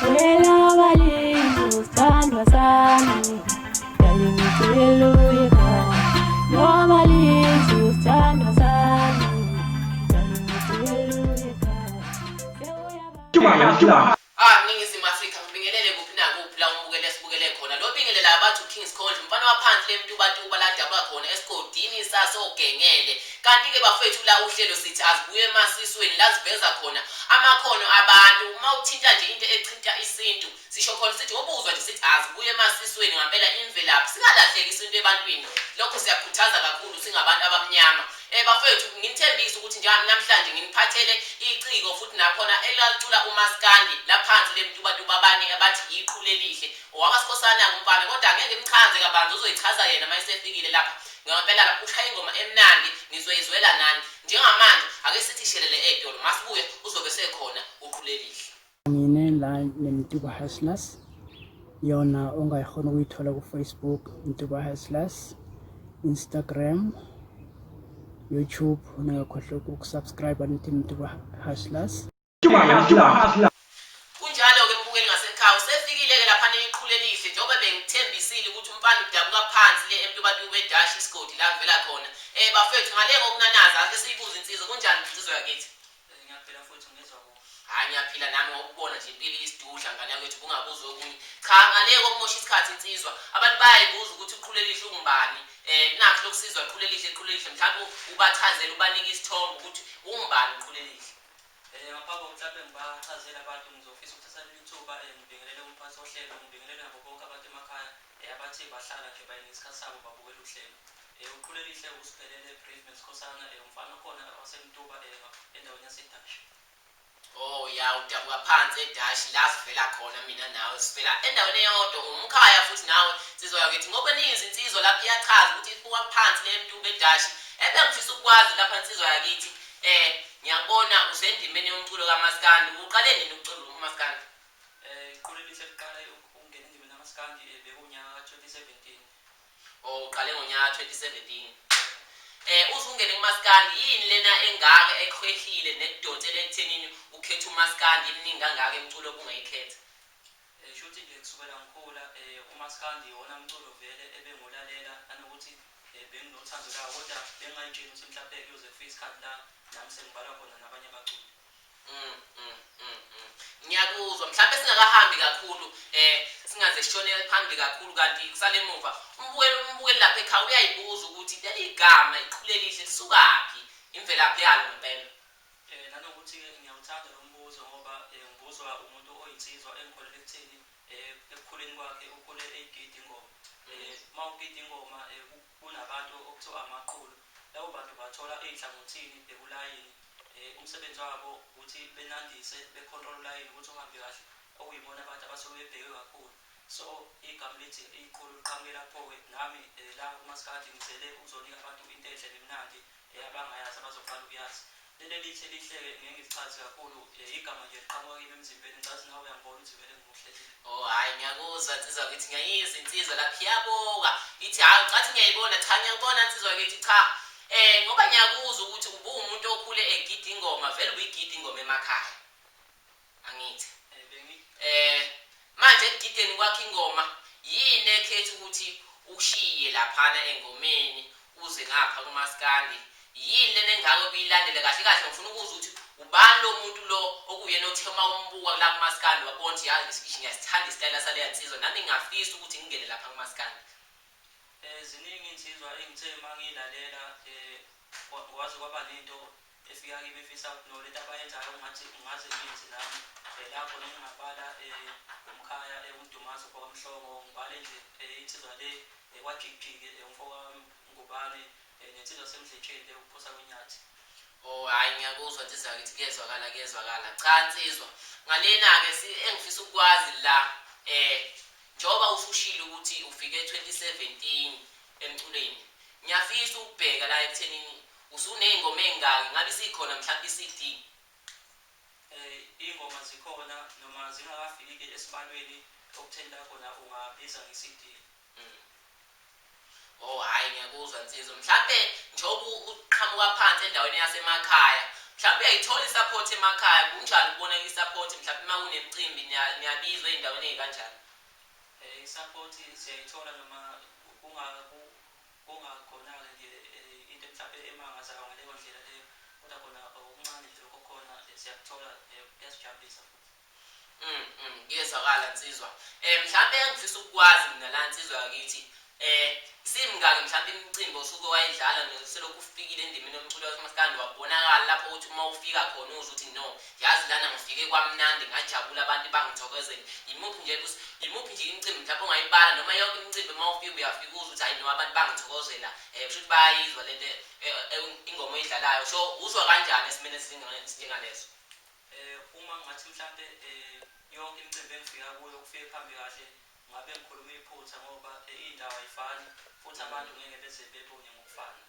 Wela balizo sithandwa sami, dali ngicela uye ekhaya. Noma lizo sithandwa sami, dali ngicela uye ekhaya. Ah, Ningizimu Afrika ngibingelele kuphi nakuphi la umbukele sibukele khona. Lo bingelela abathi uKings Khondla, umfana waphansi lemtubatuba la dabuka khona esigodini sasogengele. Kanti-ke bafethu la uhlelo sithi azibuye emasisweni la ziveza khona amakhono abantu. Uma uthinta nje into echinta isintu, sisho khona sithi ngoba uzwa nje sithi azibuye emasisweni ngampela imvelaphi. Singalahleki isintu ebantwini. Lokho siyakhuthaza kakhulu singabantu abamnyama. Bafethu nginithembise ukuthi nje namhlanje nginiphathele iciko futhi nakhona elalicula umaskandi laphansi lemtubatuba abanye abathi iqhule elihle. Owakasikhosana umfana kodwa angeke imchaze kabanzi uzoyichaza yena uma esefikile lapha. Ngempela lapha ushaya ingoma emnandi nizoyizwela nani. Njengamanje ake sithi shelele edolo masibuye uzobe sekhona uqhule elihle. Ngine la neMtuba Hustlers, yona ongayikhona ukuyithola ku-Facebook Mtuba Hustlers, Instagram, YouTube, ningakhohlwa ukusubscribe nithi Mtuba Hustlers. Kunjalo-ke mbukeli ngasekhaya usefikile-ke lapha iqhule elihle njengoba bengithembisile ukuthi umfana udabuka phansi le eMtubatuba eDashi isigodi la kuvela khona. Bafethu ngale kokunanaza ake siyibuze insizwa kunjani insizwa yakithi? Ngiyaphila futhi ngizwa kuhle. Hhayi ngiyaphila nami ngokubona nje impilo iyisidudla ngane yakwethu kungabuza okunye. Cha ngale kokumosha isikhathi insizwa abantu bayayibuza ukuthi uqhule elihle ungubani. Nakho lokusizwa qhule elihle qhule elihle mhlawumbe ubachazele ubanike isithombe ukuthi ungubani uqhule elihle. Ngaphambi kokuthi mhlampe ngibachazele abantu ngizofisa ukuthatha leli thuba ngibingelele umphathi wohlelo, ngibingelele nabo bonke abantu emakhaya abathe bahlala nje bayinika isikhathi sabo babukela uhlelo. Uqhule elihle usiphelele Bravement Sikhosana, umfana okhona waseMtuba endaweni yaseDashi. Oh ya udabuka phansi eDashi la sivela khona mina nawe sivela endaweni eyodwa umkhaya futhi nawe insizwa yakithi ngoba ningi insizwa lapha iyachaza ukuthi ifuka phansi le Mtuba eDashi. Ebengifisa ukwazi lapha insizwa yakithi ngiyabona usendimeni yomculo kaMaskandi. Uqale nini ukucula uMaskandi? Iqhule elihle liqala ukungena endimeni kaMaskandi bekuwunyaka ka-2017. Oh uqale ngonyaka 2017. Uze ungene kuMaskandi yini lena engaka ekhwehlile nekudonsele ekuthenini ukhethe uMaskandi iminingi kangaka emculo obungayikhetha? Shuthi nje kusukela ngikhula uMaskandi iwona mculo vele ebengulalela nanokuthi benginothando lawo kodwa bengingayitsheli ukuthi mhlampe kuyoze kufike isikhathi la nami sengibalwa khona nabanye abaculi. Ngiyakuzwa mhlawumbe singakahambi kakhulu singaze sishone phambili kakhulu kanti kusale emuva umbukeli lapha ekhaya uyayibuza ukuthi leli gama iqhule elihle lisukaphi imvelaphi yalo ngempela. Nanokuthi-ke ngiyawuthanda lo mbuzo ngoba ngibuzwa umuntu oyinsizwa engikholelwa ekutheni ekukhuleni kwakhe ukhule eyigida ingoma. Uma ugida ingoma kunabantu okuthiwa amaqhulu, labo bantu bathola ey'nhlangothini bekulayini. Umsebenzi wabo ukuthi benandise bekhontrole ulayini ukuthi uhambe kahle, okuyibona abantu abasuke bebhekwe kakhulu. So igama lithi iqhulu liqhamuke lapho-ke nami la kuMaskandi ngizele ukuzonika abantu into enhle nemnandi abangayazi abazoqala ukuyazi. Leli elithi elihle-ke ngeke ngilichaze kakhulu, igama nje liqhamuka kimi emzimbeni, ngicathi nawe uyangibona ukuthi vele ngimuhle nje. Oh hhayi ngiyakuzwa nsizwa kithi ngiyayizwa insizwa lapha iyabuka ithi hhayi ucathi ngiyayibona cha ngiyakubona nsizwa kithi cha ngoba ngiyakuzwa ukuthi ubuwumuntu okhule egida ingoma vele ubuyigida ingoma emakhaya angithi manje ekugideni kwakho ingoma yini ekhetha ukuthi ushiye laphana engomeni uze ngapha kuMaskandi yini lena engako kuyilandele kahle kahle ngifuna ukuzwa ukuthi ubani lo muntu lo okuyena othe uma umbuka la kuMaskandi wabona ukuthi yazi ngiyasithanda isitayela saleya nsizwa nami ngingafisa ukuthi ngingene lapha kuMaskandi. Ziningi insizwa engithe uma ngiyilalela kwaze kwaba nento efika kimi efisa no lento abayenzayo ngathi ngaze ngiyenze nami. La khona ngingabala umkhaya uMdumazi umfokaMhlongo, ngibale nje insizwa le kwaJikijiki umfokaNgubane nensizwa yaseMdletsheni le ukuphosa kwenyathi. Oh hhayi ngiyakuzwa nsizwa yakithi kuyezwakala kuyezwakala. Cha nsizwa ngalena-ke engifisa ukukwazi la njengoba usushilo ukuthi ufike 2017 emculweni ngiyafisa ukubheka la ekuthenini usuney'ngoma ey'ngaki ngabe isikhona mhlawumbe i-CD? Iy'ngoma zikhona noma zingakafiki esibalweni okutheni la khona ungabiza nge-CD. Oh hhayi ngiyakuzwa nsizwa mhlampe njengoba uqhamuka phansi endaweni yasemakhaya Mhlawumbe uyayithola i-support emakhaya, kunjani ukubona i-support mhlawumbe uma kunemicimbi niyabizwa ey'ndaweni ey'kanjani? I-support siyayithola noma kungakhona-ke nje into mhlawumbe emangazayo ngaleyo ndlela leyo, kodwa khona okuncane nje lokho khona siyakuthola, kuyasijabulisa futhi. Kuyezwakala nsizwa. Mhlawumbe engifisa ukukwazi mina la nsizwa yakithi, simngaki mhlawumbe imicimbi osuke wayidlala selokhu ufikile endimeni yomculo wamaskandi, wabonakala lapho ukuthi uma ufika khona uzwe ukuthi no, yazi lana ngifike kwamnandi, ngajabula, abantu bangithokozele. Yimuphi nje yimuphi nje imicimbi mhlawumbe ongayibala, noma yonke imicimbi uma ufika uyafika uzwe ukuthi hayi no, abantu bangithokozela, kusho ukuthi bayayizwa lento ingoma oyidlalayo. So uzwa kanjani esimeni esinjengaleso? Uma ngathi mhlampe yonke imicimbi engifika kuyo kufike kuhambe kahle, ngabe ngikhuluma iphutha ngoba iy'ndawo ayifani futhi abantu ngeke beze bebone ngokufana.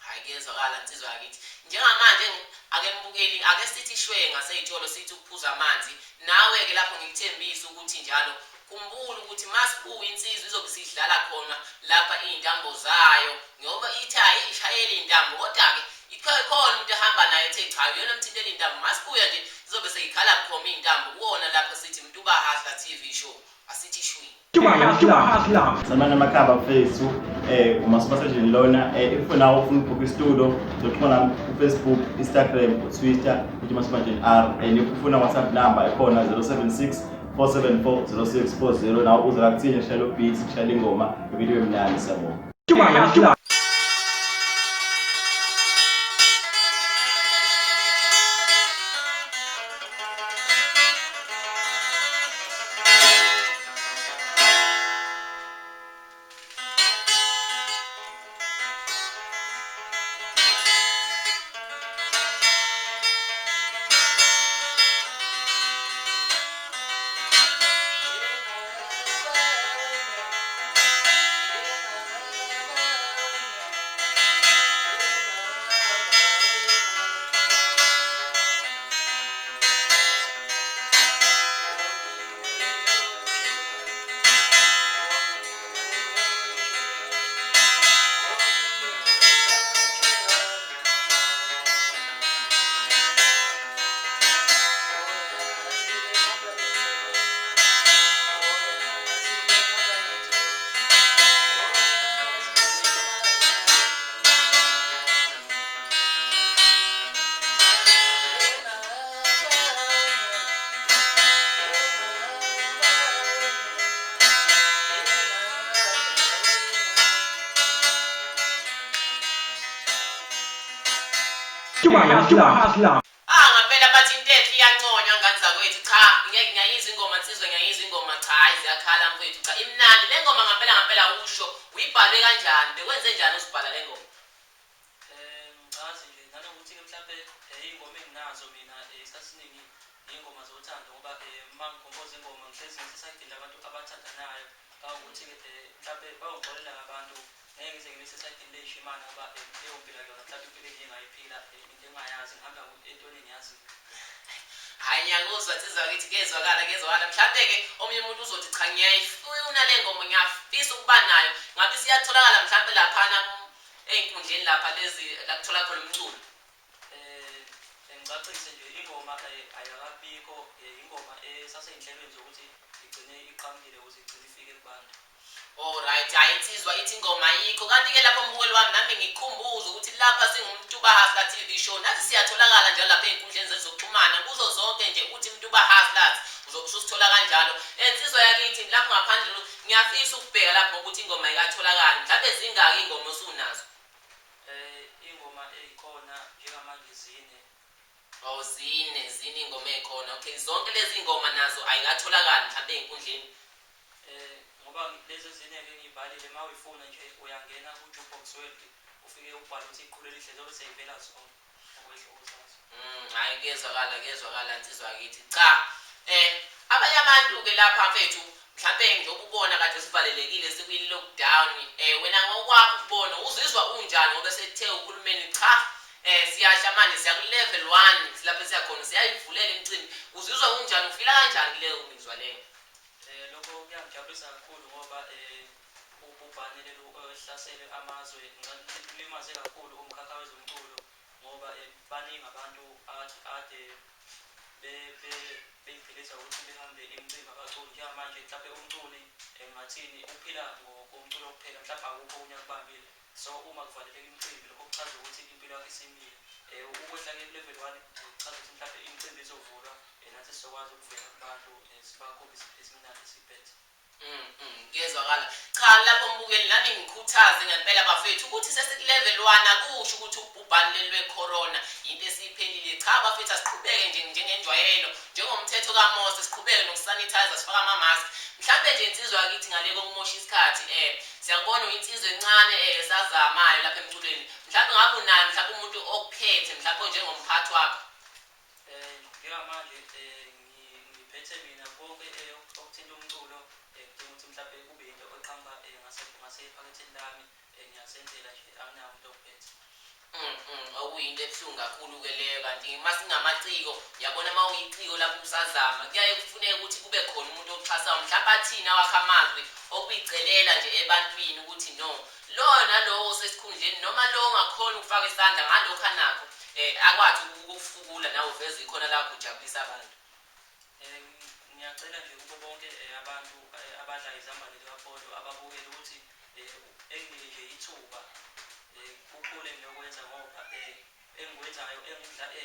Hhayi, kuyezwakala nsizwa yakithi. Njengamanje ake mbukeli, ake sithi shwe ngasey'tolo, sithi ukuphuza amanzi. Nawe-ke lapho ngikuthembise ukuthi njalo khumbula ukuthi masibuya insizwa izobe isidlala khona lapha iy'ntambo zayo, ngoba ithi ayishayeli iy'ntambo, kodwa-ke ikhona umuntu ehamba naye ethe cha, uyona mthintela iy'ntambo. Masibuya nje izobe seyikhala bukhoma iy'ntambo kuwona lapho sithi Mtuba Hustler TV show, asithi shwi. Samana Makhaba mfethu, uMasipasejini lona. If nawe ufuna ukubhukha i-studio, uzoxhumana nami ku-Facebook, Instagram, ku-Twitter, uthi Masipasejini R. And if ufuna WhatsApp number ikhona, 076 474 0640. Nawe uze la kuthina, shayela u-beat, shayela ingoma, ividiyo emnandi. Siyabonga. Ah, ngampela bathi into enhle iyanconywa, ngane zakwethu. Cha, ngeke, ngiyayizwa ingoma nsizwa, ngiyayizwa ingoma. Cha, hayi, ziyakhala mfethu. Cha, imnandi le ngoma ngampela ngampela. Usho uyibhalwe kanjani, bekwenze njani usibhala le ngoma? Ngicathi nje nanokuthi-ke mhlampe iy'ngoma enginazo mina, isikhathi esiningi iy'ngoma zothando, ngoba uma ngikhompoza ingoma ngihlezi ngisesayidini labantu abathandanayo, kangokuthi-ke mhlampe bayongixolela abantu, ngeke ngize ngibe sesayidini ley'shimane, ngoba leyo mpilo akuyona mhlampe impilo engiye ngayiphila, into engingayazi, ngihamba entweni engiyaziyo. Hhayi, ngiyakuzwa nsizwa kithi, kuyezwakala, kuyezwakala. Mhlampe-ke omunye umuntu uzothi cha, ngiyayifuna le ngoma, ngiyafisa ukuba nayo. Ngabe isiyatholakala mhlampe laphana ey'nkundleni lapha lezi la kuthola khona umculo? Ngicacise nje, ingoma ayakabikho, ingoma esasey'nhlelweni zokuthi igcine iqhamukile ukuze igcine ifike kubantu. Alright, hhayi insizwa ithi ingoma ayikho. Kanti-ke lapho mbukeli wami, nami ngikukhumbuze ukuthi lapha singuMtuba Hustler TV show. Nathi siyatholakala njalo lapha ey'nkundleni zezokuxhumana kuzo zonke nje, uthi Mtuba Hustlers, uzobe ususithola kanjalo. Insizwa yakithi, lapho ngaphandle ngiyafisa ukubheka lapho ngokuthi ingoma ikatholakali. Mhlawumbe zingaki iy'ngoma osunazo? Iy'ngoma ey'khona njengamanje zine. Oh, zine, zine iy'ngoma ey'khona. Okay, zonke lezi iy'ngoma nazo ayikatholakali mhlawumbe ey'nkundleni? Ngoba lezi ezine-ke engiy'bhalile, uma uyifuna nje uyangena ku-Jukebox World, ufike ubhale ukuthi Iqhulo Elihle, zobe sey'vela zonke ngokwey'hloko zazo. Hhayi, kuyezwakala, kuyezwakala nsizwa yakithi. Cha, abanye abantu-ke lapha mfethu, mhlampe njengoba ubona kade sivalelekile sikwi-lockdown, wena ngokwakho ukubona uzizwa unjani ngoba sekuthe uhulumeni cha, siyasha manje, siya ku-level 1, silapho esiyakhona, siyayivulela imicimbi. Uzizwa unjani, ufila kanjani kuleyo mizwa leyo? Lokho kuyangijabulisa kakhulu ngoba ubhubhane lolu ehlasele amazwe lulimaze kakhulu umkhakha wezomculo. Ngoba baningi abantu ade beyiphilisa ukuthi behambe imicimbi abaculi. Njengamanje mhlawumbe umculi ngingathini uphila ngomculo kuphela, mhlawumbe akukho okunye akubambile. So uma kuvaleleka imicimbi lokho kuchaza ukuthi impilo yakhe isimile. Ukwehla ku-level 1 kuchaza ukuthi mhlawumbe imicimbi izovulwa, nathi sizokwazi ukuvela kubantu, sibakhombise esimnandi esiphethe. Kuyezwakala. Cha, lapho mbukeli nami ngikhuthaze ngempela bafethu ukuthi sesiku-level 1 akusho ukuthi ubhubhane leli lwe-corona into esiyiphelile. Cha bafethu, asiqhubeke nje njengenjwayelo, njengomthetho kaMose, siqhubeke nokusanitize, sifake ama-mask. Mhlambe nje insizwa yakithi ngale kokumosha isikhathi, siyakubona uyinsizwa encane esazamayo lapha emculweni. Mhlambe ngabe unayo mhlambe umuntu okuphethe, mhlambe njengomphathi wakho? Njengamanje ngiphethe mina konke okuthinta umculo. Ngidinga ukuthi mhlawumbe kube into eqhamuka ngasephaketheni lami, ngiyazenzela nje, anginawo umuntu ongiphethe. Okuyinto ebuhlungu kakhulu-ke leyo. Kanti uma singamaciko, uyabona uma uyiciko lapho usazama, kuyaye kufuneke ukuthi kube khona umuntu oxhasayo, mhlawumbe athini awakhe amazwi okuyicelela nje ebantwini ukuthi no, loyo nalowo osesikhundleni noma lowo ongakhona ukufaka isandla ngalokhu anakho, akwazi ukukufukula nawe uveze ikhona lakho ujabulise abantu. Ngiyacela nje kubo bonke abantu abadla izambane likapolo ababukele ukuthi enginike nje ithuba, kukhule ngiyokwenza, ngoba engikwenzayo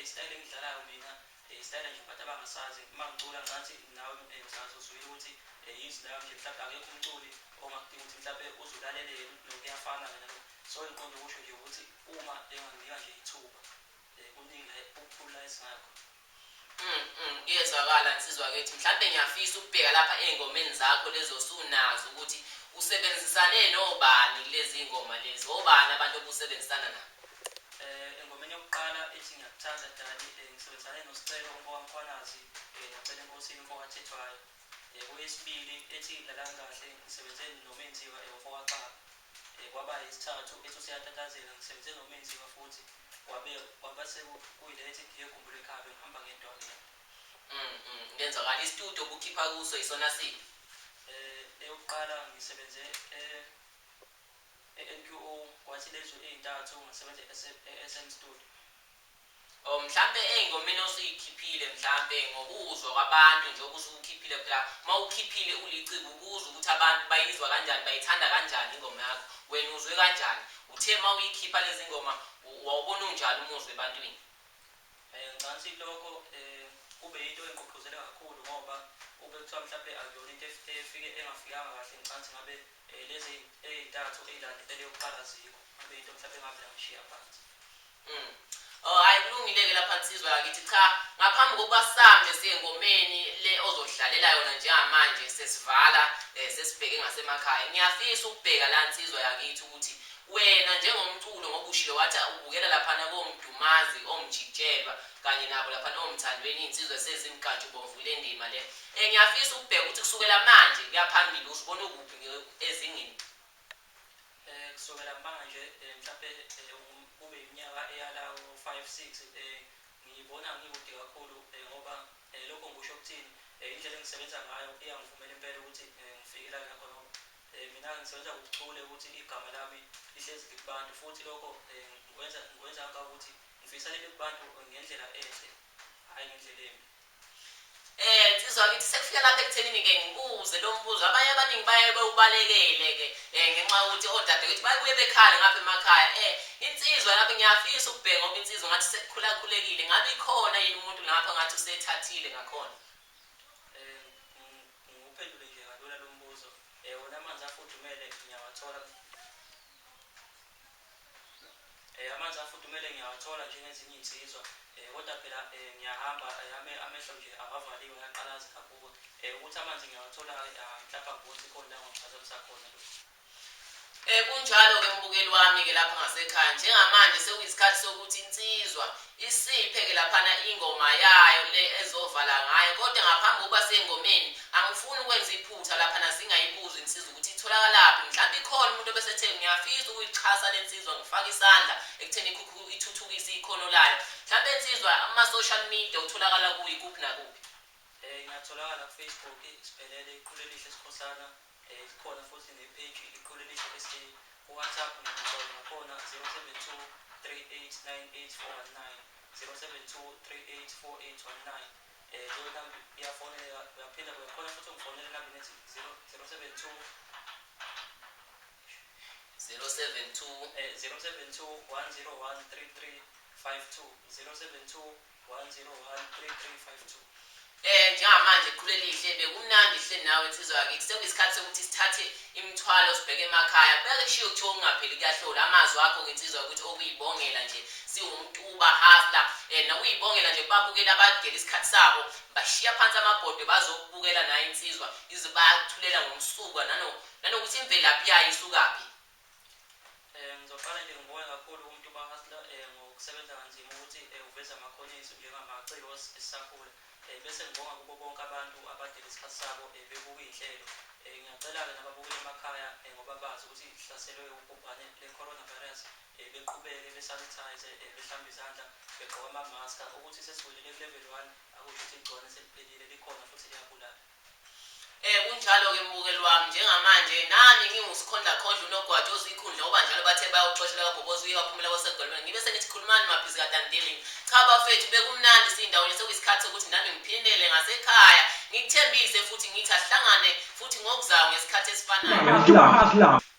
isitayela engidlalayo mina, isitayela nje abantu abangasazi. Uma ngicula ngathi nawe msakazi uzwile ukuthi yizwi lami nje, mhlawumbe akekho umculi ongakudinga ukuthi mhlawumbe uze ulalele nokuyafana nalokho. So ngiqonde ukusho nje ukuthi uma enganginika nje ithuba, kuningi la ukukhula esingakho. Kuyezwakala nsizwa kithi. Mhlambe ngiyafisa ukubheka lapha ey'ngomeni zakho lezo osunazo ukuthi usebenzisane nobani kulezi ngoma lezi, obani abantu obusebenzisana nabo? Engomeni yokuqala ethi Ngiyakuthanda Dali, ngisebenzisane noSicelo umfokaMkhwanazi, noCela Enkosini umfokaThethwayo. Kweyesibili ethi Lalani Kahle ngisebenze noMenziwa, umfokaXaba. Kwaba yisithathu ethi Useyatatazela ngisebenze noMenziwa futhi, kwaba sekuyile ethi Ngiyekhumbula Ekhaya, bengihamba ngedwa mina. Kuyenzakala. Isitudio obukhipha kuso isona siphi? Eyokuqala ngisebenze e-NQO, kwathi lezo ey'ntathu ngasebenza e-SM Studio. Oh, mhlambe ey'ngomeni osuyikhiphile, mhlambe ngokuzwa kwabantu njengoba usukhiphile, phela uma ukhiphile uliciko ukuzwa ukuthi abantu bayizwa kanjani, bayithanda kanjani ingoma yakho, wena uzwe kanjani? Uthe uma uyikhipha lezi ngoma wawubona unjani umuzwa ebantwini? Ngicabanga ukuthi lokho kube yinto engigqugquzele kakhulu, ngoba ube kuthiwa mhlampe akuyona into efike engafikanga kahle, ngicabanga ukuthi ngabe lezi ey'ntathu ey'landele yokuqala azikho, ngabe into mhlampe engavele ngishiya phansi. Oh, hayi kulungile-ke lapha nsizwa yakithi. Cha, ngaphambi kokuba sihambe siye engomeni le ozodlalela yona njengamanje sesivala, sesibheke ngasemakhaya, ngiyafisa ukubheka la nsizwa yakithi ukuthi wena njengomculo, ngoba ushilo wathi ubukela laphana koMdumazi, oMjikijelwa kanye nabo laphana oMthandweni, iy'nsizwa sezimkantshubomvu kule ndima le. Ngiyafisa ukubheka ukuthi kusukela manje kuya phambili uzibona ukuphi ezingeni? Kusukela manje, mhlampe kube iminyaka eyala 5 6, ngiyibona ngikude kakhulu, ngoba lokho ngisho ukuthini, indlela engisebenza ngayo iyangivumela impela ukuthi ngifike la ngiyakhona. Mina ngisebenza ngobuchule ukuthi igama lami lihlezi likubantu, futhi lokho ngikwenza ukuthi ngifisa libe kubantu ngendlela enhle, hhayi ngendlela embi. Nsizwa kithi, sekufika lapha ekuthenini-ke ngibuze lo mbuzo abanye abaningi baye bewubalekele-ke, ngenxa yokuthi odadewethu babuye bekhale ngapha emakhaya. Insizwa lapha ngiyafisa ukubheka, ngoba insizwa ngathi sekukhulakhulekile, ngabe ikhona yini umuntu lapha ngathi usethathile ngakhona? Ngiwuphendule nje kalula lo mbuzo. Wona amanzi afudumele ngiyawathola. Amanzi afudumele ngiyawathola njengezinye iy'nsizwa, kodwa phela ngiyahamba, amehlo nje awavaliwe, ayaqalaza abuka. Ukuthi amanzi ngiyawathola-ke, mhlawumbe angiboni khona la ngiphazamisa khona lokho. Kunjalo-ke mbukeli wami-ke lapha ngasekhaya, njengamanje sekuyisikhathi sokuthi insizwa isiphe-ke laphana ingoma yayo le ezovala ngayo. Kodwa ngaphambi kokuba seyengomeni, angifuni ukwenza iphutha laphana singayibuzi insizwa ukuthi itholakalaphi. Mhlawumbe ikhona umuntu obesethe ngiyafisa ukuyixhasa le nsizwa, ngifake isandla ekutheni ithuthukise ikhono layo. Mhlawumbe insizwa ama-social media utholakala kuyi kuphi nakuphi? Ngiyatholakala ku-Facebook, siphelele Iqhulelihle Sikhosana. Ikhona futhi ne-page Iqhulelihle SA. Ku-WhatsApp ngiyathola nakhona 072 38 98 419, 072 38 48 19. Leyo namba iyafoneleka. Uyaphinda uyakhona futhi ungifonele enambeni ethi 072 072 072 101 3352, 072 101 3352. Njengamanje khulelihle, bekumnandi hle nawe insizwa yakithi. Sekuyisikhathi sokuthi sithathe imithwalo sibheke emakhaya. Beke kushiwo kuthiwa okungapheli kuyahlola. Amazwi akho ngensizwa ukuthi okuyibongela nje siwumtuba hustler, nokuyibongela nje kubabukeli abadela isikhathi sabo bashiya phansi amabhodwe bazokubukela nayo insizwa ize bayathulela ngomsuka nanokuthi imvelaphi yayo isukaphi. Ngizoqala nje ngibonge kakhulu uMtuba Hustler ngokusebenza kanzima ukuthi uveze amakhono ethu njengamaciko esisakhula. Bese ngibonga kubo bonke abantu abadela isikhathi sabo bebuka iy'nhlelo. Ngiyacela-ke nababukeli emakhaya, ngoba bazi ukuthi sihlaselwe ubhubhane le-coronavirus, beqhubeke besanitize, behlambe izandla, begqoke amamaska. Ukuthi sesiwelele ku-level 1 akusho ukuthi igciwane seliphelile, likhona futhi liyabulala. Kunjalo ke mbukeli wami, njengamanje nami ngingusikhondla khondla unogwaja ozikhundla ngoba njalo bathe bayawuxoshela kabhoboza uye waphumela kwasegolweni. Ngibe sengithi khulumani mabhizi kadandeling. Cha bafethu, bekumnandi siyindawonye. Sekuyisikhathi sokuthi nami ngiphindele ngasekhaya, ngikuthembise futhi ngithi ahlangane futhi ngokuzayo ngesikhathi esifanayo. Hustler.